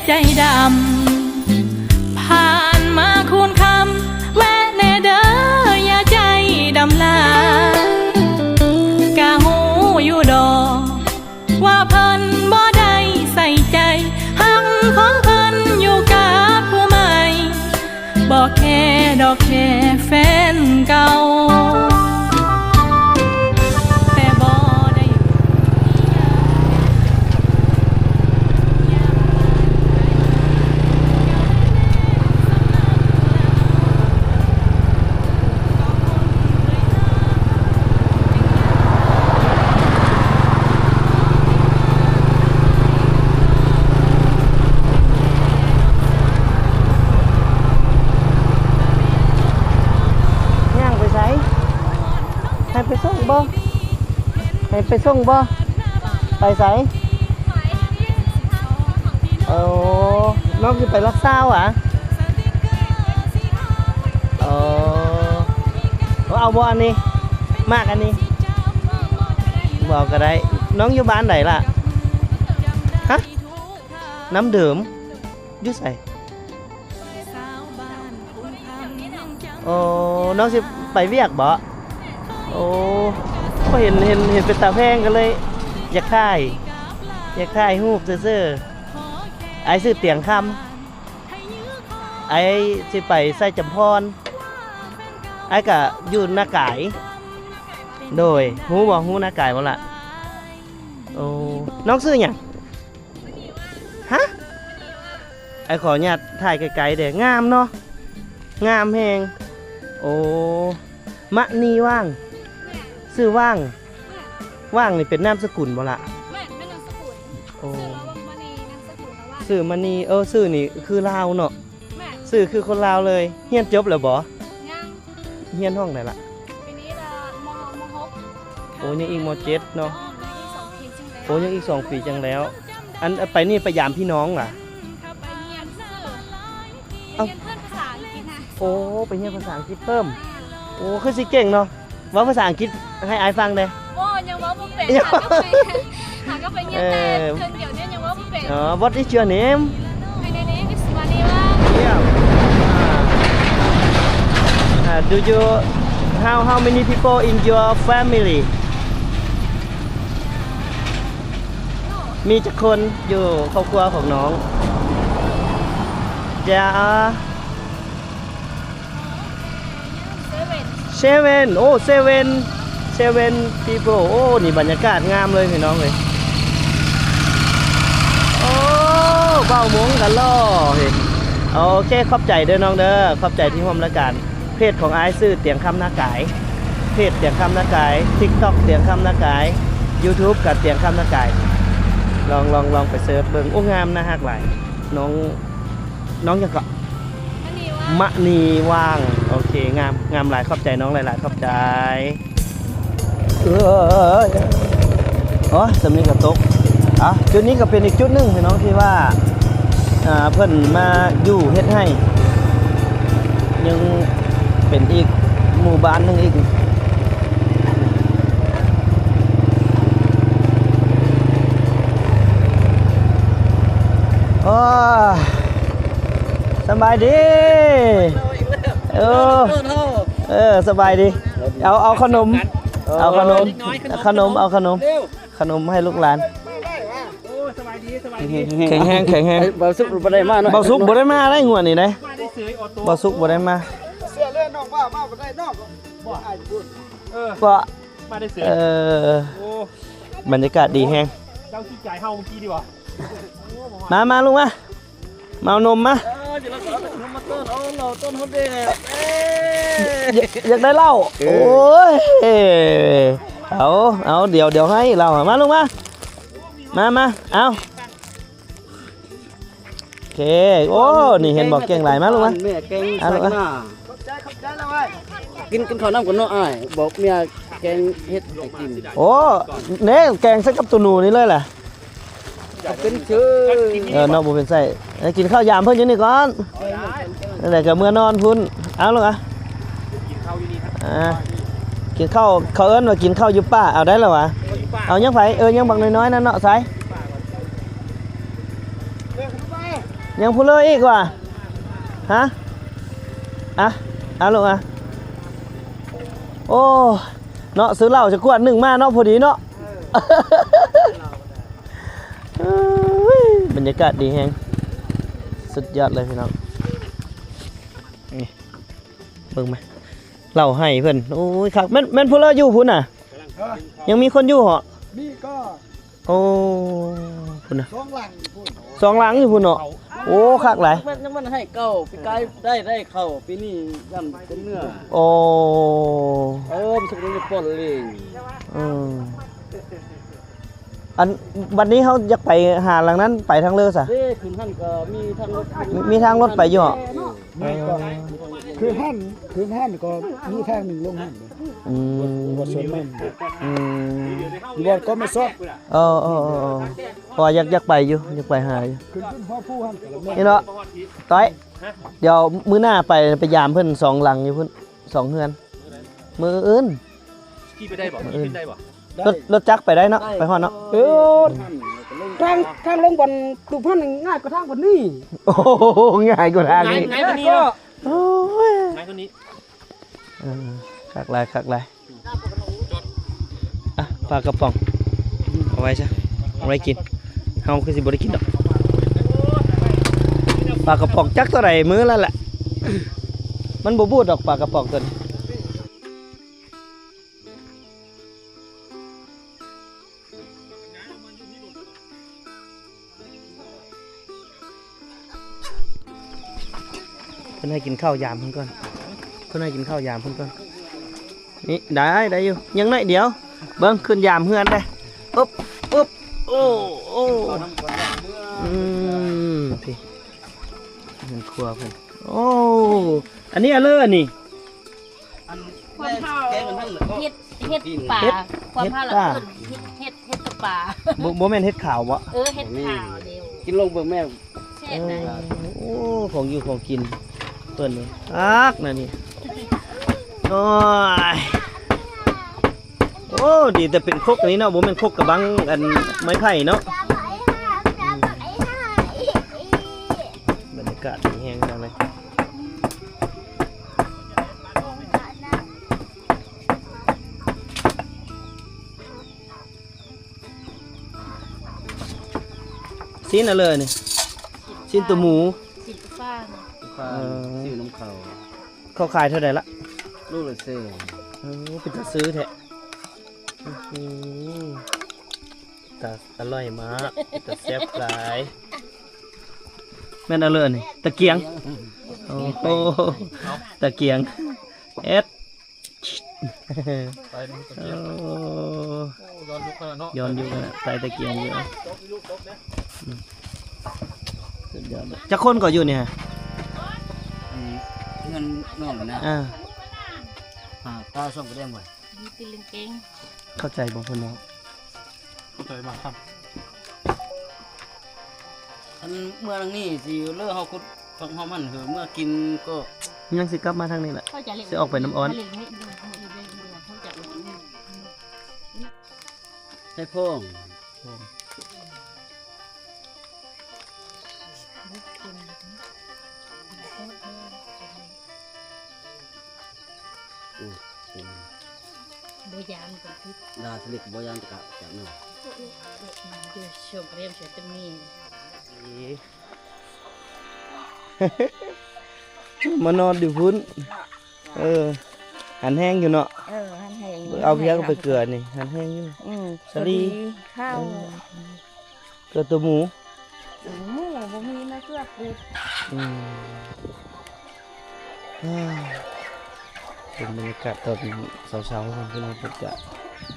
ໃຈດຳ ຜ່ານມາຄູນຄຳ ແວະແດ່ເດີ ຢ່າໃຈດຳຫຼາຍ ກະຮູ້ຢູ່ດອກ ວ່າເພິ່ນບໍ່ໄດ້ໃສ່ໃຈ ຮັກຂອງເພິ່ນຢູ່ກັບຜູ້ໃໝ່ ບໍ່ແຄດອກແຄ່ແຟນເກົ່າ ແຕ່ບໍ່ໄດ້ ຍ່າງໄປໃສ? ໃຫ້ໄປສົ່ງບໍ່? ໃຫ້ໄປສົ່ງບໍ່? ໄປໃສ? ໂອ້ ນ້ອງຊິໄປລັກຊາວຫວາ? ເອີ ເອົາບໍ່ອັນນີ້? ມັກອັນນີ້? ບໍ່ເອົາກໍໄດ້. ນ້ອງຢູ່ບ້ານໃດລະ? ຮະ? ນ້ຳເດີມ? ຢູ່ໃສ? ໂອ້ ນ້ອງຊິໄປວຽກບໍ? ໂອ້ ເຫັນ ເຫັນ ເຫັນເປັນຕາແພງ ກໍເລີຍຢາກຖ່າຍ ຢາກຖ່າຍຮູບຊື່ໆ. ອ້າຍຊື່ຕຽງຄຳ ອ້າຍຊິໄປໄຊຈຳພອນ ອ້າຍກະຢູ່ນາກາຍ. ໂດຍ ຮູ້ບໍ່? ຮູ້ນາກາຍບໍ່ລະ? ໂອ້ ນ້ອງຊື່ຫຍັງ? ຮະ? ອ້າຍຂໍອະນຸຍາດຖ່າຍໄກໆເດ້. ງາມເນາະ ງາມແຮງ. ໂອ້ ມະນີຫວ່າງ ຊື່ຫວ່າງ. ຫວ່າງນີ້ເປັນນາມສະກຸນບໍ່ລະ? ແມ່ນ ແມ່ນນາມສະກຸນ. ໂອ້ ຊື່ວ່າຫວ່າງມະນີ ນາມສະກຸນລະຫວ່າງ. ຊື່ມະນີ ເອີ ຊື່ນີ້ຄືລາວເນາະ. ແມ່ນ ຊື່ຄືຄົນລາວເລີຍ. ຮຽນຈົບແລ້ວບໍ່? ຍັງ. ຮຽນຫ້ອງໃດລະ? ປີນີ້ລະ ມໍ ມໍຫົກ. ໂອ້ ຍັງອີກ ມໍເຈັດເນາະ. ໂອ້ ຍັງອີກສອງປີຈຶ່ງແລ້ວ. ອັນ ໄປນີ້ໄປຢາມພີ່ນ້ອງຫວາ? ໄປຮຽນຊື່ ໄປຮຽນເພີ່ມພາສາອັງກິດນະ. ໂອ້ ໄປຮຽນພາສາອັງກິດເພີ່ມ. ໂອ້ ຄືຊິເກັ່ງເນາະ. ເວົ້າພາສາອັງກິດໃຫ້ອ້າຍຟັງແດ່. ໂອ້ ຍັງເວົ້າບໍ່ເປັນ. ຫາກໍໄປ ຫາກໍໄປຮຽນແຕ່ເທີມດຽວນີ້ຍັງເວົ້າບໍ່ເປັນ. ເອີ What is your name? My name is Vanilla. Yeah. Uh, do you, how, how many people in your family? ມີຈັກຄົນຢູ່ຄອບຄົວຂອງນ້ອງ? There are seven. ໂອ້ seven, seven people. ໂອ້ ນີ້ບັນຍາກາດງາມເລີຍພີ່ນ້ອງເອີຍ. ໂອ້ ເວົ້າມົ້ງກັນຫຼໍ່ເຮີ້ຍ. ໂອເຄ ຂອບໃຈເດີນ້ອງເດີ ຂອບໃຈທີ່ຮ່ວມລາຍການ. ເພຈຂອງອ້າຍຊື່ຕຽງຄຳນາກາຍ ເພຈຕຽງຄຳນາກາຍ TikTok ຕຽງຄຳນາກາຍ YouTube ກໍຕຽງຄຳນາກາຍ. ລອງ ລອງ ລອງໄປເສີດເບິ່ງ. ໂອ້ ງາມ ໜ້າຮັກຫຼາຍ. ນ້ອງ ນ້ອງຫຍັງເກາະ? ມະນີຫວ່າງ. ໂອເຄ ງາມ ງາມຫຼາຍ. ຂອບໃຈນ້ອງຫຼາຍໆ ຂອບໃຈ. ເອີຍ ໂອ້ຍ ສ່ຳນີ້ກໍຕົກ. ອ່ະ ຈຸດນີ້ກໍເປັນອີກຈຸດໜຶ່ງພີ່ນ້ອງ ທີ່ວ່າ ອ່າ ເພິ່ນມາຢູ່ເຮັດໄຮ່ ຍັງເປັນອີກໝູ່ບ້ານໜຶ່ງອີກ. ໂອ້ຍ ສະບາຍດີ. ເອີ ເອີ ສະບາຍດີ. ເອົາ ເອົາຂະໜົມ ເອົາຂະໜົມ ເອົາຂະໜົມ ເອົາຂະໜົມ ເອົາຂະໜົມໃຫ້ລູກຫຼານ. ໂອ້ ສະບາຍດີ ສະບາຍດີ. ແຂງແຮງ ແຂງແຮງ. ເບົາສຸກບໍ່ໄດ້ມາເນາະ ເບົາສຸກບໍ່ໄດ້ມາໄດ້ງວດນີ້ເດ້. ມາໄດ້ເສີຍ ເບົາສຸກບໍ່ໄດ້ມາ. ເສືອເລືອດນ້ອງວ່າມາບໍ່ໄດ້ນ້ອງ. ເອີ ມາໄດ້ເສີຍ. ເອີ ໂອ້ ບັນຍາກາດດີແຮງ. ເຈົ້າຂີ້ຈາຍເຮົາເມື່ອກີ້ດີຫວາ? ມາ ມາ ລູກມາ. ມາເອົານົມມາ. ເອີ ຊິເອົານົມມາຕົ້ອນ ເອົາເຫຼົ້າຕົ້ອນຮອດແດດ. ຢາກ ຢາກໄດ້ເຫຼົ້າ. ເອີ ໂອ້ຍ ເອົາ ເອົາ ດຽວ ດຽວໃຫ້ເຫຼົ້າ. ມາ ລູກມາ. ມາ ມາ ເອົາ. ໂອເຄ. ໂອ້ ນີ້ເຫັນບໍ່ ເກັ່ງຫຼາຍ. ມາ ລູກມາ. ແມ່ແກງໃສ່ໜ້າ. ເອົາ ຂອບໃຈ ຂອບໃຈລະເວີຍ. ກິນ ກິນເຂົ້ານຳກັນເນາະອ້າຍ. ບອກເມຍແກງເຮັດໃຫ້ກິນ. ໂອ້ ແນ່ ແກງໃສ່ກັບໂຕໜູນີ້ເລີຍລະ. ເປັນເຊີ. ເອີ ນ້ອງບໍ່ເປັນໄສ້. ເອີ ກິນເຂົ້າຢາມເພິ່ນຢູ່ນີ້ກ່ອນ. ນັ້ນແຫຼະ ກໍເມືອນອນພຸ້ນ. ເອົາລູກອະ. ກິນເຂົ້າຢູ່ນີ້. ອ່າ ກິນເຂົ້າ ເຂົາເອີ້ນວ່າກິນເຂົ້າຢູ່ປ່າ. ເອົາ ໄດ້ລະຫວາ? ເອົາຫຍັງໃຜ? ເອີ ຍັງບັກນ້ອຍໆນັ້ນເນາະ ສາຍ. ຍັງຜູ້ເລີອີກວ່າ ຮະ ອະ ອະ ລູກອະ ໂອ້ ເນາະ ຊື້ເຫຼົ້າຈັກຂວດໜຶ່ງມາເນາະ ພໍດີເນາະ. ເອີຍ ບັນຍາກາດດີແຮງ ສຸດຍອດເລີຍພີ່ນ້ອງ. ນີ້ ເບິ່ງມາ ເລົ່າໃຫ້ເພິ່ນ ໂອ້ຍ ຄັກ ແມ່ນ ແມ່ນຜູ້ລາວຢູ່ພຸ້ນນະ ຍັງມີຄົນຢູ່ເຫາະ? ມີກໍ ໂອ້ ພຸ້ນນະ ສອງຫຼັງຢູ່ພຸ້ນ ສອງຫຼັງຢູ່ພຸ້ນເນາະ. ໂອ້ ຄັກຫຼາຍ ຍັງມັນໃຫ້ເກົ່າ ປີກາຍໄດ້ ໄດ້ເຂົ້າ ປີນີ້ຢ້ານເປັນເນື້ອ. ໂອ້ ເອີ ມັນຊິໄດ້ປ່ອນເລີຍ. ອືມ ອັນ ບັດນີ້ເຮົາຢາກໄປຫາຫຼັງນັ້ນ ໄປທາງເລີຊະ? ເດ້ ຂຶ້ນຫັ້ນກໍມີທາງລົດ ມີ ມີທາງລົດໄປຢູ່ເຫາະ? ແມ່ນ ເອີ ຄືຫັ້ນ ຄືຫັ້ນກໍມີທາງໜຶ່ງລົງຫັ້ນ. ອືມ ບໍ່ ບໍ່ສວນມັນ ອືມ ຢູ່ບ່ອນກໍແມ່ນຊອດ. ເອີ ເອີ ເອີ ເອີ ເພາະວ່າຢາກ ຢາກໄປຢູ່ ຢາກໄປຫາຢູ່ ຂຶ້ນຂຶ້ນຮອດພູຫັ້ນກໍແມ່ນ. ນີ້ເນາະ ຕ້ອຍ ດຽວມື້ໜ້າໄປ ໄປຢາມເພິ່ນສອງຫຼັງຢູ່ພຸ້ນ ສອງເຮືອນ ມື້ອື່ນ. ຂີ່ໄປໄດ້ບໍ່? ມື້ອື່ນ ຂີ່ໄດ້ບໍ່? ລົດ ລົດຈັກໄປໄດ້ເນາະ ໄດ້ ໄປຮອດເນາະ. ເອີ ທາງ ທາງລົງບ່ອນຕູບຫັ້ນງ່າຍກວ່າທາງບ່ອນນີ້. ໂອ້ ງ່າຍກວ່າທາງນີ້ ງ່າຍ ງ່າຍກວ່ານີ້ເນາະ. ໂອ້ຍ ງ່າຍກວ່ານີ້. ເອີ ຄັກຫຼາຍ ຄັກຫຼາຍ. ອ່ະ ປາກະປ໋ອງ ເອົາໄວ້ຊະ ເອົາໄວ້ກິນ ເຮົາຄືຊິບໍ່ໄດ້ກິນດອກ ປາກະປ໋ອງຈັກເທົ່າໃດມື້ລະແຫຼະ ມັນບໍ່ບູດດອກປາກະປ໋ອງຕົວນີ້. ເພິ່ນໃຫ້ກິນເຂົ້າຢາມເພິ່ນກ່ອນ ເພິ່ນໃຫ້ກິນເຂົ້າຢາມເພິ່ນກ່ອນ. ນີ້ ໄດ້ ໄດ້ຢູ່ ຍັງໜ້ອຍດຽວ ເບິ່ງ ຂຶ້ນຢາມເຮືອນໄດ້. ອຶບ ອຶບ ໂອ້ ໂອ້ ອືມ ພີ້ ເຮືອນຄົວເພິ່ນ. ໂອ້ ອັນນີ້ອະເລີ ອັນນີ້ ອັນ ຄວາມເຖົ້າ ແກງມັນທັງໝົດ ເຮັດ ເຮັດປາ ເຮັດ ຄວາມເຖົ້າລະ ເຮັດປາ ເອີ້ນເຮັດ ເຮັດ ເຮັດປາ. ບໍ່ ບໍ່ແມ່ນເຫັດຂາວບໍ? ເອີ ເຫັດຂາວເດວ ກິນລອງເບິ່ງແມ່ ແຊບນະ. ເອີ ໂອ້ ຂອງຢູ່ຂອງກິນເພິ່ນນີ້ ຄັກນະນີ້. ໂອ້ຍ ໂອ້ ດີແຕ່ເປັນຄົກອັນນີ້ເນາະ ບໍ່ແມ່ນຄົກກະບັງອັນໄມ້ໄຜ່ເນາະ. ບັນຍາກາດດີແຮງເລີຍ. ຊີ້ນອະເລີນີ້ ຊີ້ນໂຕໝູ ຊີ້ນປາ ເອີ ຊື້ນຳເຂົາ. ເຂົາຂາຍເທົ່າໃດລະ? ໂລລະແສນ. ເອີ ເປັນຕາຊື້ແທ້. ອື ຕາອະລ່ອຍມາກ ຕາແຊບຫຼາຍ. ແມ່ນອະເລີນີ້ ຕະກຽງ. ໂອ້ໂຫ ຕະກຽງ ເອັດ ໄປນຳຕະກຽງ. ໂອ້ ຍ້ອນຍຸກຂະໜາດເນາະ ຍ້ອນຍຸກຂະໜາດ ໄປຕະກຽງຢູ່. ອືມ ສຸດຍອດເລີຍ. ຈັກຄົນກໍຢູ່ນີ້? ອັນເຮືອນນ້ອງນະ ອ່າ ຫ້າ ຕາສອງກະແດງໄວ້. ເຂົ້າໃຈບໍ່ເພິ່ນເວົ້າ? ເຂົ້າໃຈມາກຄັບ. ອັນເມືອຫຼັງນີ້ຊິເລີເຮົາຂຸດຝັງເຮົາມັນ ເຮືອເມືອກິນກໍຍັງຊິກັບມາທາງນີ້ແຫຼະ ຊິອອກໄປນ້ຳອ່ອນ. ໃຫ້ພອງ. ອືມ ບໍ່ຢ້ານກໍຄື ດາສະລິກບໍ່ຢ້ານກະຈະເນາະ. ຢູ່ຊົມກະເຣມເສຍຕະມີ ມານອນຢູ່ພຸ້ນ. ເອີ ຫັນແຮງຢູ່ເນາະ. ເອີ ຫັນແຮງຢູ່ ເອົາພຽງໄປເກືອນີ້ ຫັນແຮງຢູ່. ອືມ ສາລີ ພໍດີເຂົ້າ ເອີ ເກືອໂຕໝູ. ໝູບໍ່ມີນະ ເກືອເປັດ. ອືມ ເປັນບັນຍາກາດຕອນເຊົ້າໆ ເພິ່ນ ເພິ່ນກະ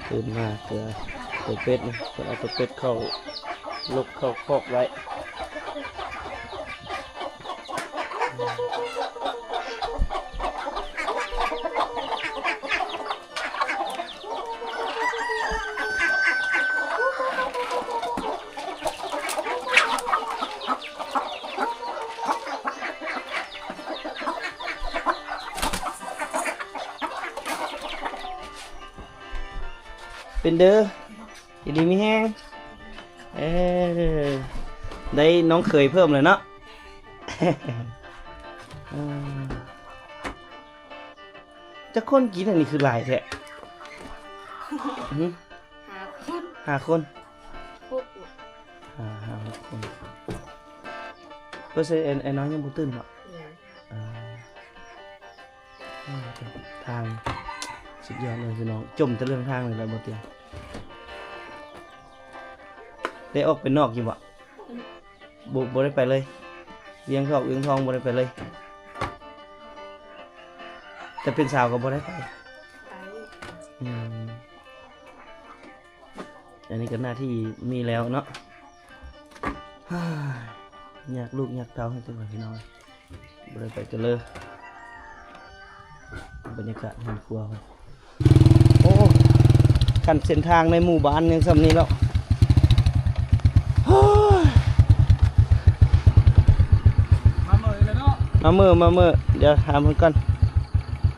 ຕື່ນມາເພື່ອໂຕເປັດນະ ເພິ່ນເອົາໂຕເປັດເຂົ້າ ລົກເຂົ້າຄອກໄວ້. ເປັນເດີ ຢູ່ດີມີແຮງ. ເອີ ໄດ້ນ້ອງເຂີຍເພີ່ມແລ້ວເນາະ. ເອີ ຈັກຄົນກິນອັນນີ້ຄືຫຼາຍແທ້? ຫຶ? ຫ້າຄົນ ຫ້າຄົນ ຫົກ ຫ້າ ຫ້າ ຫົກຄົນ. ເອີ ໃສ່ ໄອ້ ໄອ້ນ້ອຍຍັງບໍ່ຕື່ນບໍ? ຍັງ. ອ່າ ທາງສຸດຍອດເລີຍພີ່ນ້ອງ ຈົ່ມແຕ່ເລື່ອງທາງນີ້ແຫຼະບໍ່ຕຽງ. ໄດ້ອອກໄປນອກຢູ່ບໍ່? ບໍ່ ບໍ່ໄດ້ໄປເລີຍ. ວຽງທອກວຽງທອງບໍ່ໄດ້ໄປເລີຍ. ແຕ່ເປັນສາວກໍບໍ່ໄດ້ໄປ. ໄປ. ອືມ. ອັນນີ້ກໍໜ້າທີ່ມີແລ້ວເນາະ. ຍາກລູກຍາກເຕົ້າໃຫ້ເຖິງພີ່ນ້ອງ ບໍ່ໄດ້ໄປເທື່ອເລີຍ. ບັນຍາກາດເຮືອນຄົວ ໂອ້ ຄັນເສັ້ນທາງໃນໝູ່ບ້ານຍັງສ່ຳນີ້ແລ້ວ. ມາເມີ ມາເມີ ດຽວຖາມເພິ່ນກ່ອນ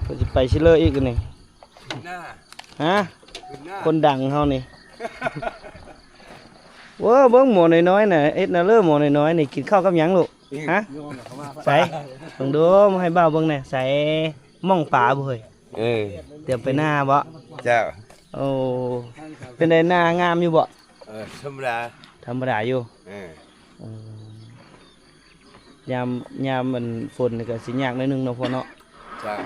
ເພິ່ນຊິໄປຊິເລີອີກນີ້. ຫາ? ຄົນດັງເຮົານີ້. ໂອ້ ເບິ່ງໝໍນ້ອຍໆນະ ເຮັດນະເລີໝໍນ້ອຍໆນີ້ ກິນເຂົ້າກັບຫຍັງລູກ? ຫາ? ໃສ ເບິ່ງດູ ມາໃຫ້ບ່າວເບິ່ງແດ່. ໃສ ໝ້ອງປາບໍ່ເຮີ້ຍ? ເອີ ຕຽມໄປນາບໍ? ເຈົ້າ. ໂອ້ ເປັນໃດ ນາງາມຢູ່ບໍ? ເອີ ທຳມະດາ ທຳມະດາຢູ່. ເອີ ເອີ ຍາມ ຍາມມັນຝົນນີ້ກໍຊິຍາກໜ້ອຍໜຶ່ງເນາະພໍ່ເນາະ. ເຈົ້າ.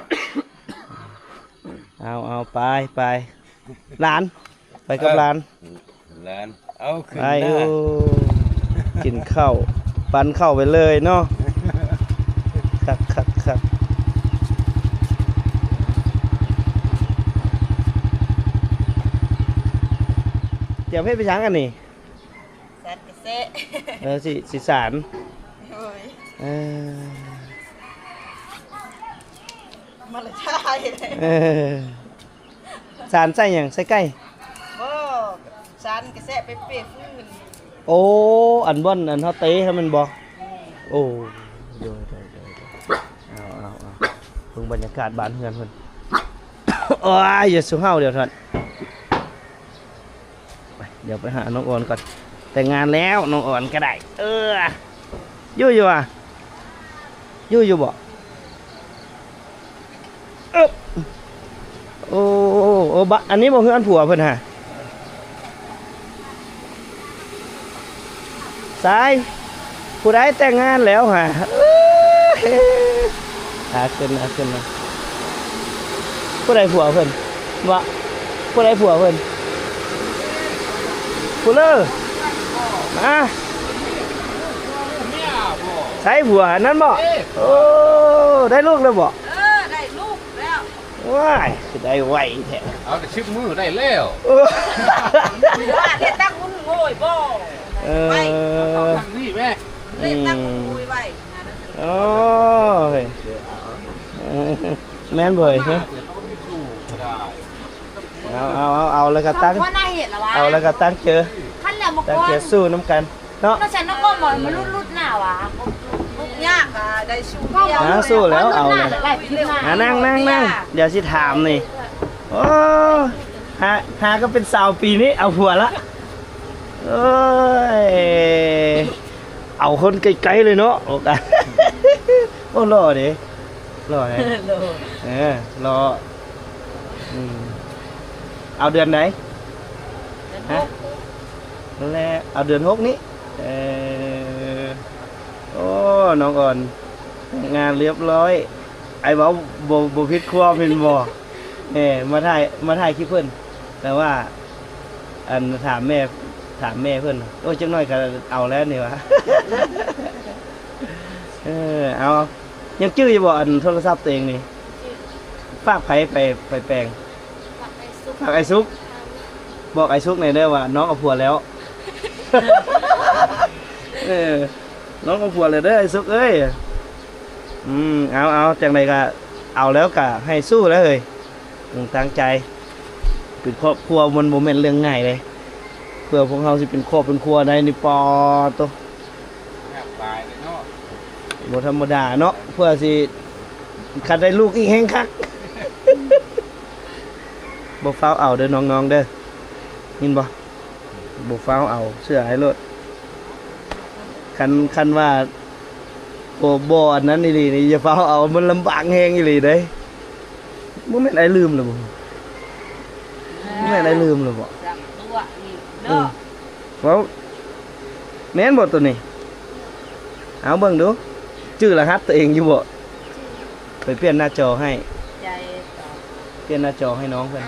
ເອົາ ເອົາ ໄປ ໄປ ຫຼານ ໄປກັບຫຼານ ເອີ ຫຼານ ເອົາຂຶ້ນ ໄປ ນາ ໂອ້ ກິນເຂົ້າ ປັນເຂົ້າໄປເລີຍເນາະ. ຄັກໆໆ ຈະເຮັດໄປຫຍັງອັນນີ້? ສານກະແສ. ເອີ ຊິ ຊິສານ. ໂດຍ. ເອີ ມາລະທາຍ. ເອີ ສານໃສ່ຫຍັງ? ໃສ່ໄກ່? ບໍ່ ສານກະແສໄປເປຟືນ. ໂອ້ ອັນບ່ອນອັນເຮົາເຕະຫັ້ນແມ່ນບໍ່? ແມ່ນ. ໂອ້ ໂດຍໆໆ ເອົາໆໆ ເບິ່ງບັນຍາກາດບ້ານເຮືອນເພິ່ນ. ໂອ້ຍ ຢ່າສູ່ເຮົາ ດຽວທ່ານ. ໄປ ດຽວໄປຫານ້ອງອອນກ່ອນ. ແຕ່ງງານແລ້ວ ນ້ອງອອນກໍໄດ້. ເອີ ຢູ່ຢູ່ຫວາ? ຢູ່ຢູ່ບໍ? ເອີບ ໂອ້ ໂອ້ ບະ ອັນນີ້ບໍ່ເຮືອນຜົວເພິ່ນຫາ? ຊາຍ ຜູ້ໃດແຕ່ງງານແລ້ວຫາ? ເອີ ຫາຂຶ້ນ ຫາຂຶ້ນ ຜູ້ໃດຜົວເພິ່ນ? ວ່າ ຜູ້ໃດຜົວເພິ່ນ? ຜູ້ເລີ ມາ ໃສຜົວອັນນັ້ນບໍ? ໂອ້ ໄດ້ລູກແລ້ວບໍ? ເອີ ໄດ້ລູກແລ້ວ. ວ້າຍ ຄືໄດ້ໄວແທ້. ເອົາແຕ່ສິບມື້ໄດ້ແລ້ວ. ເອີ ວ່າເຮັດຕັ້ງຮຸ່ນໂງ່ຍບໍ່? ເອີ ໄວ ເອົາຕັ້ງນີ້ແມ່ ເຮັດຕັ້ງຮຸ່ນໂງ່ຍໄວ. ໂອ້ຍ ແມ່ນເວີຍ. ເອົາ ເອົາ ເອົາ ເອົາແລ້ວກໍຕັ້ງ ເອົາແລ້ວກໍຕັ້ງເຈີ ຕັ້ງເຈີສູ້ນຳກັນເນາະ. ຫາ ສູ້ແລ້ວ ເອົາແລ້ວ ຫາ ສູ້ແລ້ວ ເອົາແລ້ວ. ອ່າ ນັ່ງໆໆ ດຽວຊິຖາມນີ້. ໂອ້ ຫາ ຫາກໍເປັນສາວປີນີ້ເອົາຜົວລະ. ໂອ້ຍ ເອົາຄົນໃກ້ໆເລີຍເນາະ. ໂອ້ ໂອ້ ຫຼໍ່ເດ້ ຫຼໍ່ເດ້. ເອີ ຫຼໍ່. ອືມ ເອົາເດືອນໃດ? ເດືອນຫົກ. ຫັ້ນແຫຼະ ເອົາເດືອນຫົກນີ້. ເອີ ໂອ້ ນ້ອງອອນແຕ່ງງານລຽບລ້ອຍ. ອ້າຍເວົ້າບໍ່ ບໍ່ຜິດຄວາມແມ່ນບໍ່? ແໝ່ ມາຖ່າຍ ມາຖ່າຍຄລິບເພິ່ນ ແຕ່ວ່າ ອັນ ຖາມແມ່ ຖາມແມ່ເພິ່ນ ໂອ້ຍ ຈັກໜ້ອຍກໍເອົາແລ້ວນີ້ຫວາ. ເອີ ເອົາ ຍັງຈື່ຢູ່ບໍ່ ອັນ ໂທລະສັບຕົວເອງນີ້? ຝາກໃຜໄປ ໄປແປງ? ຝາກອ້າຍສຸກ. ບອກອ້າຍສຸກແດ່ເດີວ່ານ້ອງເອົາຜົວແລ້ວ. ເອີ ນ້ອງເອົາຜົວແລ້ວເດີອ້າຍສຸກເອີຍ. ອືມ ເອົາ ເອົາ ຈັ່ງໃດກໍເອົາແລ້ວກໍໃຫ້ສູ້ແລ້ວເຮີ້ຍ. ອືມ ຕັ້ງໃຈ ເປັນຄອບຄົວມັນບໍ່ແມ່ນເລື່ອງງ່າຍເດ້ ເພື່ອພວກເຮົາຊິເປັນຄອບເປັນຄົວໄດ້ນີ້ ປາໂຕ ຍາກຫຼາຍເດ້ເນາະ. ບໍ່ທຳມະດາເນາະ ເພື່ອຊິ ຄັນໄດ້ລູກອີກແຮງຄັກ. ບໍ່ຟ້າວເອົາເດີນ້ອງໆເດີ ຍິນບໍ່? ບໍ່ຟ້າວເອົາ ເຊື່ອອ້າຍໂລດ. ຄັນ ຄັນວ່າບໍ່ ບໍ່ອັນນັ້ນອີ່ຫຼີນີ້ ຢ່າຟ້າວເອົາ ມັນລຳບາກແຮງອີ່ຫຼີເດ້. ບໍ່ແມ່ນອ້າຍລືມແລ້ວບໍ່? ບໍ່ແມ່ນອ້າຍລືມແລ້ວບໍ່? ເອີ ເວົ້າ ແມ່ນບໍ່ໂຕນີ້? ເອົາເບິ່ງດູ ຈື່ລະຫັດຕົວເອງຢູ່ບໍ່? ໄປປ່ຽນໜ້າຈໍໃຫ້ ປ່ຽນໜ້າຈໍໃຫ້ນ້ອງເພິ່ນ.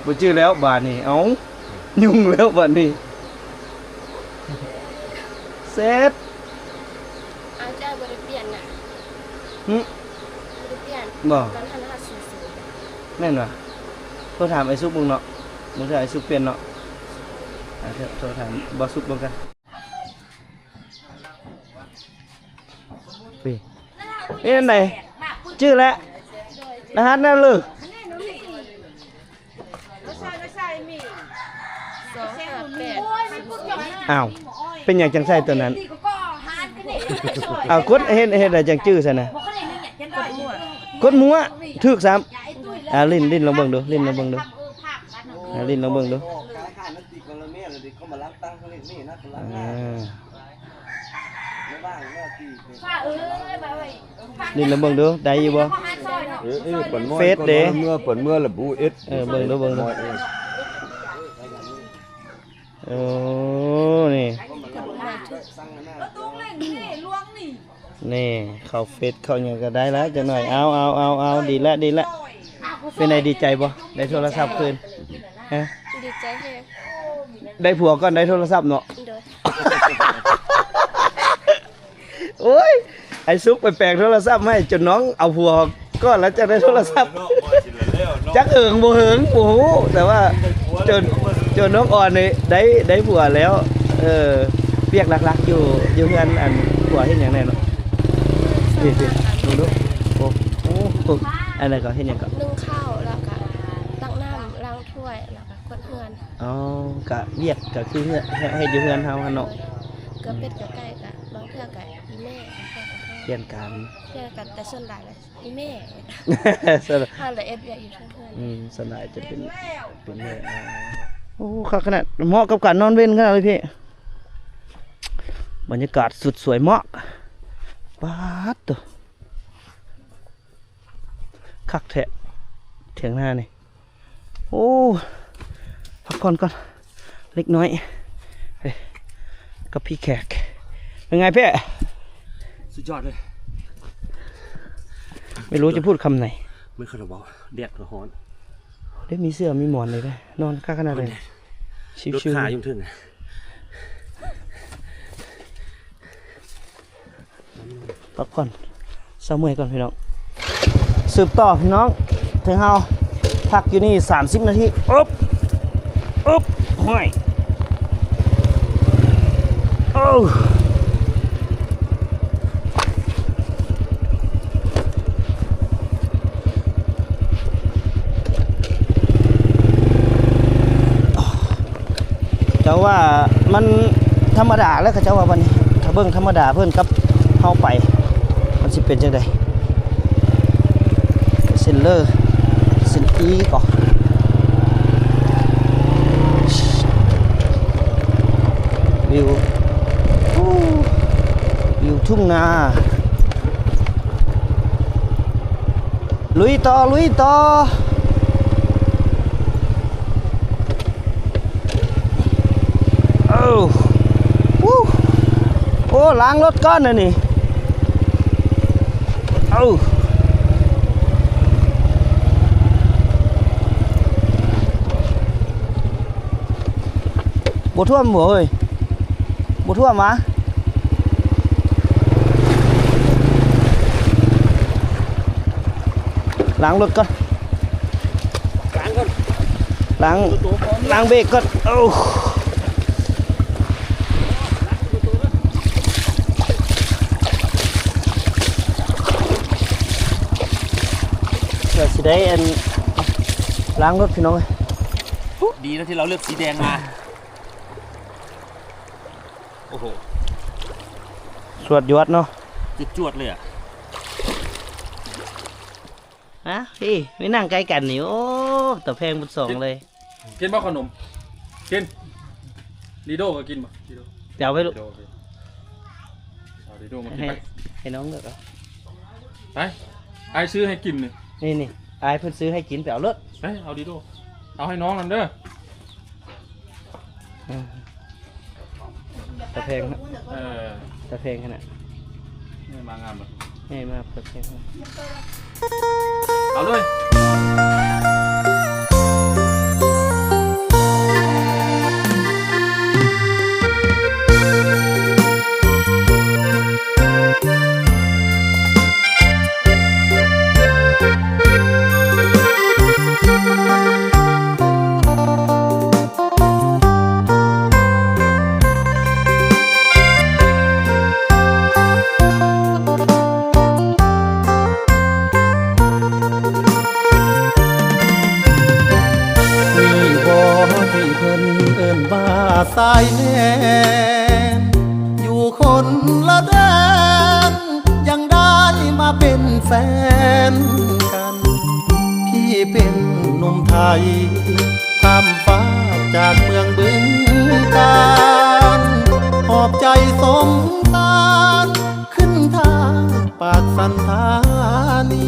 ບໍ່ຈື່ແລ້ວບາດນີ້ ເອົ້າ ຫຍຸ້ງແລ້ວບາດນີ້ ເຊັດ. ອ້າຍ ເຈົ້າບໍ່ໄດ້ປ່ຽນນະ? ຫຶ? ບໍ່ໄດ້ປ່ຽນ ບໍ່ ຕອນຫັ້ນລະຫາ ສູນສູນ ແມ່ນຫວາ? ໂທຖາມອ້າຍສຸກເບິ່ງເນາະ ບາງເທື່ອອ້າຍສຸກປ່ຽນເນາະ. ອ່າ ໂທ ໂທຖາມບ່າວສຸກເບິ່ງກັນ. ເປັນຈັ່ງໃດ? ຈື່ແລ້ວ ລະຫັດນັ້ນເລີຍ. ສອງຫ້າແປດ ອ້າວ ເປັນຫຍັງຈັ່ງໃສ່ຕົວນັ້ນ? ອ້າວ ກົດ ເຮັດ ເຮັດໃດຈັ່ງຈື່ຊັ້ນນະ? ກົດມົ້ວ ຖືກຊ້ຳ. ອ່າ ຫຼິ້ນ ຫຼິ້ນລອງເບິ່ງດູ ຫຼິ້ນລອງເບິ່ງດູ ອ່າ ຫຼິ້ນລອງເບິ່ງດູ. ອ່າ ຫຼິ້ນລອງເບິ່ງດູ ໄດ້ຢູ່ບໍ່? ເອີ ເອີ ເຟດເດ້ ເມື່ອ ເພິ່ນເມື່ອລະບຸເອັດ ເອີ ເບິ່ງດູ ເບິ່ງດູ. ໂອ້ ນີ້ ນີ້ ເຂົ້າເຟດເຂົ້າຫຍັງກໍໄດ້ລະຈັກໜ້ອຍ. ເອົາ ເອົາ ເອົາ ເອົາ ດີລະ ດີລະ. ເປັນໃດ ດີໃຈບໍ່ ໄດ້ໂທລະສັບຄືນ? ຮະ ດີໃຈແຮງ. ໄດ້ຜົວກ່ອນໄດ້ໂທລະສັບເນາະ. ໂດຍ. ໂອ້ຍ ອ້າຍສຸກໄປແປງໂທລະສັບໃຫ້ ຈົນນ້ອງເອົາຜົວກ່ອນແລ້ວຈັ່ງໄດ້ໂທລະສັບ. ຈັກເຫິງບໍ່ເຫິງບໍ່ຮູ້ ແຕ່ວ່າຈົນ ຈົນນ້ອງອອນນີ້ໄດ້ ໄດ້ຜົວແລ້ວ. ເອີ ວຽກຫຼັກໆຢູ່ ຢູ່ເຮືອນ ອັນ ຜົວເຮັດຫຍັງແດ່ເນາະ? ເຮັດ ເຮັດ ເບິ່ງດູ. ໂອ້ ໂອ້ ອັນນັ້ນກໍເຮັດຫຍັງກໍ? ໜຶ້ງເຂົ້າ ແລ້ວກໍຕັກນ້ຳ ລ້າງຖ້ວຍ ແລ້ວກໍກວາດເຮືອນ. ອໍ ກະວຽກກໍຄືເຮືອນ ເຮັດຢູ່ເຮືອນເຮົາຫັ້ນເນາະ. ໂດຍ. ເກືອບເປັດເກືອບໄກ່ກະ ບາງເທື່ອກະອີ່ແມ່ ບາງເທື່ອກະ ປ່ຽນກັນ ປ່ຽນກັນ ແຕ່ສ່ວນຫຼາຍລະອີ່ແມ່ ສ່ວນ ເຮົາລະເຮັດວຽກຢູ່ເທິງເຮືອນ. ອືມ ສ່ວນຫຼາຍຈະເປັນ ເປັນແມ່. ໂອ້ ຄັກຂະໜາດ ເໝາະກັບການນອນເວັນຂະໜາດເລີຍພີ່. ບັນຍາກາດສຸດສວຍເໝາະ. ປາດໂຕ ຄັກແທ້ ຖຽງນານີ້. ໂອ້ ພັກຜ່ອນກ່ອນເລັກນ້ອຍ ເອີ ກັບພີ່ແຂກ. ເປັນໄງເປ້? ສຸດຍອດເລີຍ. ໄມ່ຮູ້ຈະພູດຄຳໃດ. ເມື່ອຍຄາຣາບາວ ແດດກໍຮ້ອນ. ໄດ້ມີເສື້ອມີໝອນເລີຍເດ້ ນອນຄັກຂະໜາດໃດ. ຊິວໆ ລົດຂາຢູ່ເທິງ. ພັກຜ່ອນ ເຊົາເມື່ອຍກ່ອນພີ່ນ້ອງ. ສືບຕໍ່ພີ່ນ້ອງ ເຖິງເຮົາພັກຢູ່ນີ້ສາມສິບນາທີ. ອຶບ ອຶບ ຫ້ວຍ ໂອ້. ເຈົ້າວ່າມັນທຳມະດາແລ້ວ ເຂົາເຈົ້າວ່າບັດນີ້ ຖ້າເບິ່ງທຳມະດາເພິ່ນກັບເຮົາໄປ ມັນຊິເປັນຈັ່ງໃດ? ເສັ້ນເລີ ເສັ້ນອີກໍ ວິວ ວິວທົ່ງນາ. ລຸຍຕໍ່ ລຸຍຕໍ່. ເອົາ ໂອ້ ລ້າງລົດກ່ອນນະນີ້. ເອົາ ບໍ່ຖ້ວມບໍ່ເຮີ້ຍ? ບໍ່ຖ້ວມຫວາ? ລ້າງລົດກ່ອນ ລ້າງກ່ອນ ລ້າງ ລ້າງເບຣກກ່ອນ. ໂອ້ ເພື່ອຊິໄດ້ອັນ ລ້າງລົດພີ່ນ້ອງເອີຍ. ດີນະທີ່ເຮົາເລືອກສີແດງມາ. ໂອ້ໂຫ ສວດຍວດເນາະ ຈວດໆເລີຍອະ. ຮະ ພີ່ ໄປນັ່ງໃກ້ກັນນີ້ ໂອ້ ຕາແພງເບິດສອງເລີຍ. ກິນບໍ່ຂະໜົມ? ກິນ. ດີໂดກໍກິນບໍ່? ດີໂດ ໄປເອົາໄວ້ລູກ ດີໂດ ໂອເຄ ເອົາດີໂດມາກິນ ໃຫ້ ໄປ ໃຫ້ນ້ອງເລືອກເອົາ ໄປ ອ້າຍຊື້ໃຫ້ກິນນີ້ ນີ້ໆ ອ້າຍເພິ່ນຊື້ໃຫ້ກິນ ໄປເອົາໂລດ ໄປເອົາດີໂດ ເອົາໃຫ້ນ້ອງນຳເດີ. ເອີ ຕາແພງ ເອີ ຕາແພງຂະໜາດ ໃຫຍ່ມາງາມເບິດ ໃຫຍ່ມາເບິດແພງ ເອົາເລີຍ. ນີ້ບໍ່ ທີ່ເພິ່ນເອີ້ນວ່າຊາຍແດນ ຢູ່ຄົນລະແດນ ຍັງໄດ້ມາເປັນແຟນກັນ ທີ່ເປັນໜຸ່ມໄທ ຂ້າມຟ້າຈາກເມືອງບຶງການ ຫອບໃຈສົງສານ ຂຶ້ນທ່າປາກສັນທານີ.